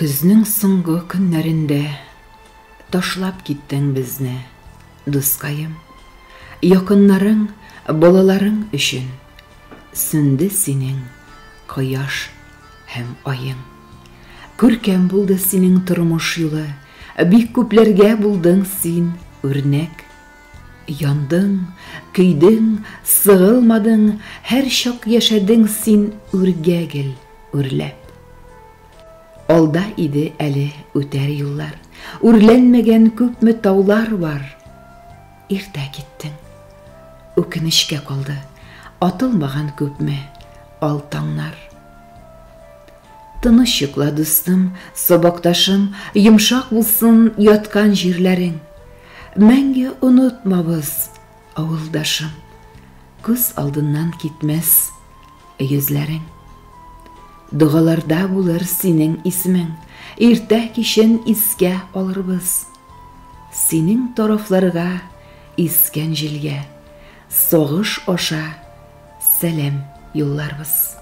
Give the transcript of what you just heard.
Көзнең соңгы көннәрендә ташлап киттең безне, дускаем. Якыннарың, балаларың өчен сүнде синең кояш һәм аең. Күркәм булды синең тормыш юлы, бик күпләргә булдың син үрнәк. Яндың, көйдең, сыгылмадың, һәрчак яшәдең син үргә гел үрләп. Алда иде әле үтәр юллар, үрләнмәгән күпме таулар бар. Иртә киттең. Үкенечкә калды, атылмаган күпме ал таңнар. Тыныч йокла, дустым, сабакташым, йомшак булсын яткан җирләрең. Мәңге онытмабыз, авылдашым, күз алдыннан китмәс йөзләрең. Догаларда булыр синең исемең, иртә кичен искә алырбыз. Синең тарафларга искән җилгә, сагыш аша сәлам юлларбыз.